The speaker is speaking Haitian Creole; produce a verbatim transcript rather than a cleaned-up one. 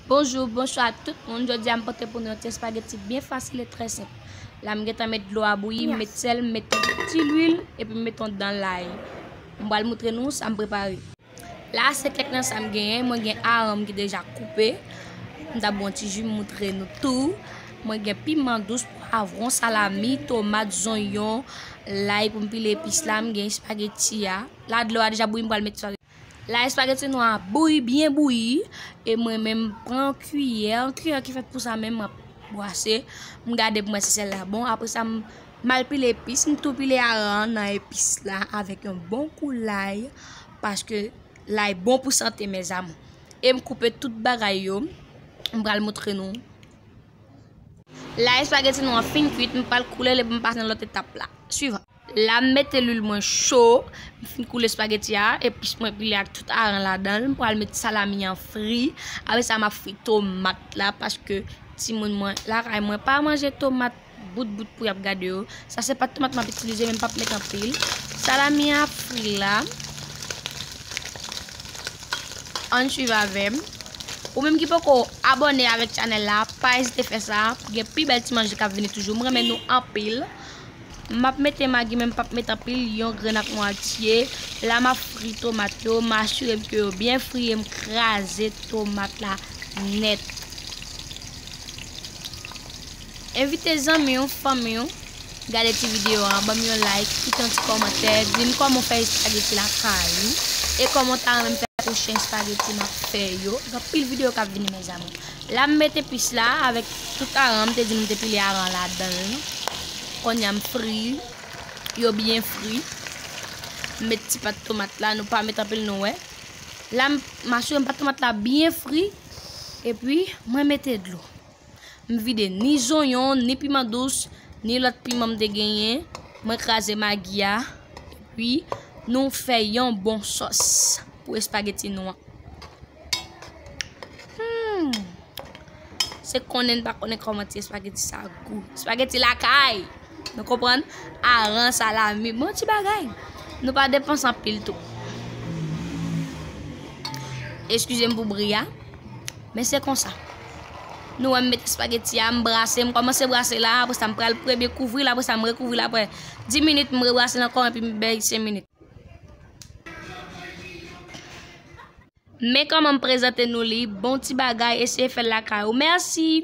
Bonjou, bonswa tout moun. Jodi a m pote pou nou yon ti espageti byen fasil e trè senp. La m gentan met dlo a bouyi, m met sèl, m met yon ti lwil, epi m met yon dan lay. M pral moutre nou sa m prepare. La se kèk nan sa m genyen. Mwen gen aranm ki deja koupe. M ta bon ti ji m moutre nou tou. Mwen gen piman dous, pwavwon, salami, tomat, zonyon, lay pou m pile epis la. M gen espageti a. La dlo a deja bouyi, m pral met espageti. La espageti nou a bouyi, byen bouyi. E mwen menm pran kiyè, yon kiyè ki fèt pou sa menm, m ap bwase. M gade pou m wè si sèl la bon. Apre sa, m, m al pile epis. M tou pile aran nan epis la avèk yon bon kou lay. Paske lay bon pou sante, mezanmi. E m koupe tout bagay yo. M pral moutre nou. La espageti nou an fin kwit, m pral koule l epi m pase nan lòt etap la. Swivan. La m mete lwil mwen cho, m fin koule espageti a, epis mwen pile ak tout aran ladan l, m pral met salami an fri, apre sa m ap fri tomat la, paske timoun mwen lakay mwen pa manje tomat bout bout pou y ap gade yo. Sa se pat tomat m ap itilize, men m p ap met anpil. Salami a fri la. Ann swiv avè m. Ou menm ki poko abòne avèk chanèl la, pa ezite fè sa. Gen pi bèl ti manje k ap vini toujou. M renmen nou anpil. M ap mete magi, men m p ap met anpil, yon grenn ak mwatye. La m ap fri tomat yo, m asire m ke yo byen fri e m kraze tomat la nèt. Envite zanmi w, fanmi w, gade ti videyo a, ban m yon like, kite yon ti kòmantè, di m kòman w fè espageti lakay ou, e kòman w ta renmen m fè pwochen espageti m ap fè yo. Gen anpil videyo k ap vini, mezanmi. La m met epis la avèk tout aran, m te di nou m te pile aran ladan l. Kounye a m fri yo byen fri. M met ti pat tomat la, nou pa met anpil nou wè. La m, m asire m pat tomat la byen fri, epi mwen mete dlo. M vide ni zonyon, ni piman dous, ni lòt piman m te genyen. Mwen kraze magi a, epi nou fè yon bon sòs pou espageti nou an. Hmm. Se konnen n pa konnen kòman ti espageti sa gou. Espageti lakay. Nou konprann? Aran, salami, bon ti bagay. Nou pa depanse anpil tou. Eskize m pou bri a, men se konsa. Nou wè m met espageti a, m brase, m kòmanse brase la, apre sa m pral premye kouvri l, apre sa m rekouvri l, apre dis minit m rebrase l ankò, epi m bay senk minit. Men kòman m prezante nou li, bon ti bagay, eseye fè l lakay ou. Mèsi!